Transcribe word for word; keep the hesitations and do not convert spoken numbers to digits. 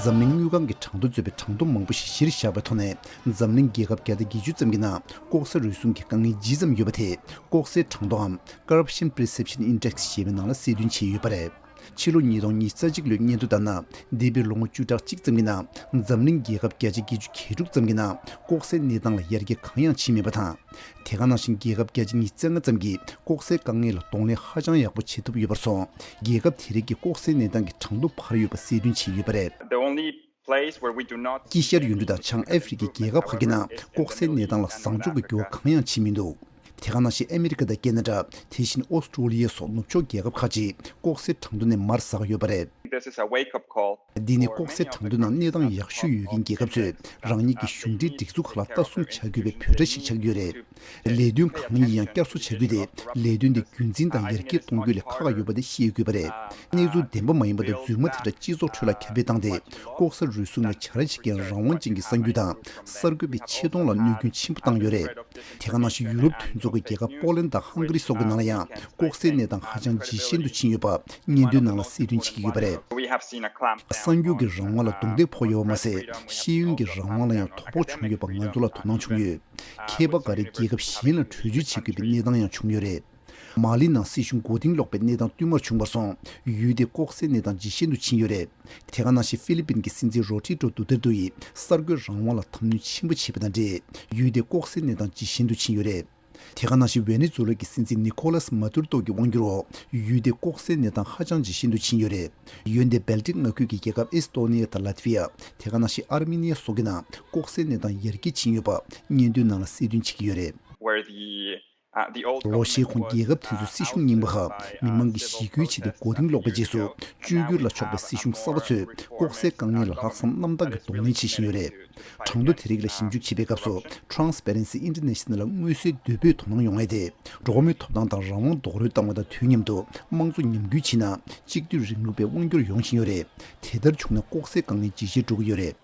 འཛམ་གླིང་དངུལ་ཁང་གི་གྲངས་ཐོ་གཙོས་པའི་གྲངས་ཐོ་མང་པོ་ཞིག་གཞིར་བཞག་པའི་ཐོག་ནས། འཛམ་གླིང་རྒྱལ་ཁབ་བརྒྱ་དང་བརྒྱད་ཅུ་ཙམ་གྱི་ནང་ལྐོག་ཟ་རུལ་སུངས་ཀྱི་དཀའ་ངལ་ཇི་ཙམ་ཡོད་པ་དེ། ལྐོག་ཟའི་གྲངས་ཐོའམ་Corruption Perception Index ཞེས་པའི་ནང་ལ་གསལ་སྟོན་བྱས་ཡོད་པ་རེད། ཕྱི་ལོ་ཉིས་སྟོང་ཉི་ཤུ་རྩ་གཅིག་ལོའི་སྙན་ཐོ་ལྟར་ན། འདས་པའི་ལོ་ངོ་བཅུ་ཕྲག་གཅིག་ཙམ་གྱི་ནང་། འཛམ་གླིང་རྒྱལ་ཁབ་བརྒྱ་ཆ་བརྒྱད་ཅུ་གྱ་དྲུག་ཙམ་གྱི་ནང་ལྐོག་ཟའི་གནས་སྟངས་ལ་ཡར་རྒྱས་གང་ཡང་ཕྱིན་མེད་པ་དང་། དེ་ག་ནང་བཞིན་རྒྱལ་ཁབ་བརྒྱ་ཆ་ཉི་ཤུ་རྩ་ལྔ་ཙམ་གྱིས་ལྐོག་ཟའི་དཀའ་ངལ་ལ་གདོང་ལེན་ཧ་ཅང་ཡག་པོ་བྱེད་ཐུབ་ཡོད་པར་སོང་། རྒྱལ་ཁབ་དེ་རིགས་ཀྱི་ལྐོག་ཟའི་གནས་སྟངས་ཀྱི་གྲངས་ཐོ་འཕར་ཡོད་པ་གསལ་སྟོན་བྱས་ཡོད་པ་རེད། The only place where we do not དཀྱིལ་ཤར་ཡུལ་གྲུ་དང་བྱང་ཨ་ཧྥེ་རི་ཁའི་རྒྱལ་ཁབ་ཁག་གི་ནང་ལྐོག་ཟའི་གནས་སྟངས་ལ་བཟང་ཕྱོགས་ཀྱི་འགྱུར་བ་གང་ཡང་ཕྱིན་མི་འདུག་དེ་ག་ནང་བཞིན་ཨ་མི་རི་ཀ་དང་ཁེ་ན་ཌ། དེ་བཞིན་ཨོ་སི་ཀྲོ་ལི་ཡ་སོགས་ནུབ་ཕྱོགས་རྒྱལ་ཁབ་ཁག་ཅིག་ལྐོག་ཟའི་གྲངས་ཐོ་ནས་མར་ཟག་ཡོད་པ་རེད། This is a wake-up call. འདི་ནི་ལྐོག་ཟའི་གྲངས་ཐོའི་ནང་གནས་སྟངས་ཡག་ཤོས་ཡོད་མཁན་རྒྱལ་ཁབ་ཚོས་རང་ཉིད་ཀྱི་གཞུང་འབྲེལ་སྒྲིག་འཛུགས་ཁག་ལ་ལྟ་སྲུང་བྱ་དགོས་པའི་འབོད་སྒྲ་ཞིག་ཆགས་ཡོད་པ་རེད། ལས་དོན་གང་ཡིན་ཡང་བསྐྱར་གསོ་བྱ་རྒྱུ་དེ་ལས་དོན་དེ་རྒྱུན་འཛིན་དང་ཡར་རྒྱས་གཏོང་རྒྱུ་ལས་ཁག་ཡོད་པ་དེ་ཤེས་དགོས་པ་རེད། གནས་ཚུལ་བདེན་པ་མ་ཡིན་པ་དང་རྫུན་མ་དེ་འདྲ་སྤྱི་ཚོགས་ཁྲོད་ལ་ཁྱབ་སྤེལ་བཏང་སྟེ། ལྐོག་ཟ་རུལ་སུངས་ལ་བྱ་ར་བྱེད་མཁན་རང་དབང་ཅན་གྱི་གསར་འགྱུར་དང་གསར་འགོད་པའི་ཆེ་མཐོང་ལ་གནོད་སྐྱོན་ཆེན་པོ་བཏང་ཡོད་རེད། དེ་ག་ནང་བཞིན་ཡུ་རོབ་མཐུན་ཚོགས་ཀྱི་རྒྱལ་ཁབ་པོ་ལན་དང་ཧང་ག་རི་སོགས་ཀྱི་ནང་ལ་ཡང་ལྐོག་ཟའི་གནས་སྟངས་ཧ་ཅང་ཇེ་ཞན་དུ་ཕྱིན་ཡོད་པ་སྙན་ཐོའི་ནང་ལ་གསལ་སྟོན་བྱེད་ཀྱི་ཡོད་པ་རེད། We have seen a clamp གསར་འགྱུར་གྱི་རང་དབང་ལ་རྡུང་རྡེག་ཕོག་ཡོད་པ་མ་ཟད། ཤེས་ཡོན་གྱི་རང་དབང་ལ་ཡང་དོ་ཕོག་བྱུང་ཡོད་པ་ང་ཚོ་ལ་དོ་སྣང་བྱུང་ཡོད། མཁས་པ་འགའ་རེས་རྒྱལ་ཁབ་གཞན་ལ་བྲོས་བྱོལ་བྱེད་དགོས་པའི་གནས་སྟངས་ཡང་བྱུང་ཡོད་རེད། མ་ལི་ནང་སྲིད་གཞུང་མགོ་རྟིང་སློག་པའི་གནས་སྟངས་བསྟུད་མར་བྱུང་བར་སོང་། ཡུལ་དེའི་ལྐོག་ཟའི་གནས་སྟངས་ཇེ་ཞན་དུ་ཕྱིན་ཡོད་རེད། དེ་ག་ནང་བཞིན་ཧྥི་ལི་པིན་གྱི་སྲིད་འཛིན་རོ་ཏྲི་ཀྲོ་དུ་ཏེར་ཏུ་ཡིས་གསར་འགོད་རང་དབང་ལ་དམ་ནུས་ཆེན་པོ་བྱས་པ་དང་འབྲེལ། ཡུལ་དེའི་ལྐོག་ཟའི་གནས་སྟངས་ཇེ་ཞན་དུ་ཕྱིན་ཡོད་རེད། དེ་ག་ནང་བཞིན་ཝེ་ནེ་ཛུ་ལ་གི་སྲིད་འཛིན་ནི་ཁོ་ལཱས་མ་ཏུར་ཏོ་གི་དབང་སྒྱུར་འོག་ཡུལ་དེའི་ལྐོག་ཟའི་གནས་སྟངས་ཧ་ཅང་ཇེ་ཞན་དུ་ཕྱིན་ཡོད་རེད། ཡུལ་དེའི་སྦལ་ཏིག་མངའ་ཁུལ་གྱི་རྒྱལ་ཁབ་ཨེ་སི་ཏོ་ནི་ཡ་དང་ལ་ཏི་ཝི་ཡ། དེ་ག་ནང་བཞིན་ཨར་མི་ནི་ཡ་སོགས་ཀྱི་ནང་ལྐོག་ཟའི་གནས་སྟངས་ཡར་རྒྱས་ཕྱིན་ཡོད་པ་སྙན་ཐོའི་ནང་ལ་གསལ་སྟོན་བྱེད་ཀྱི་ཡོད་རེད། Where the, uh, the old ལོ་ཤས་གོང་རྒྱལ་ཁབ་དེ་ཚོའི་སྲིད་གཞུང་རྙིང་པ་ཧ་མི་མང་གི་ཞི་རྒོལ་བྱས་ཏེ་མགོ་རྟིང་སློག་པའི་རྗེས་སུ། བཅོས་བསྒྱུར་ལ་ཕྱོགས་པའི་སྲིད་གཞུང་གསར་པ་ཚོས་ལྐོག་ཟའི་དཀའ་ངལ་ལ་ལྷག་བསམ་རྣམ་དག་གིས་གདོང་ལེན་བྱེད་བཞིན་ཡོད་རེད། གྲངས་ཐོ་དེ་རིགས་ལ་ཞིབ་འཇུག་བྱེད་པའི་སྐབས་སུ། Transparency International ལ་མངོན་གསལ་དོད་པོས་དོ་སྣང་ཡོང་ངེས་ཏེ། འགྲོ་བ་མིའི་ཐོབ་ཐང་དང་རང་དབང་རྡོག་རོལ་བཏང་བ་དང་དུས་མཉམ་དུ་དམངས་གཙོ་ཉམས་རྒུད་ཕྱིན་ན། གཅིག་སྡུད་རིང་ལུགས་པའི་དབང་སྒྱུར་ཡོང་བཞིན་ཡོད་རེད། དེ་ལྟར་བྱུང་ན་ལྐོག་ཟའི་དཀའ་ངལ་ཇེ་ཆེར་འགྲོ་གི་ཡོད་རེད།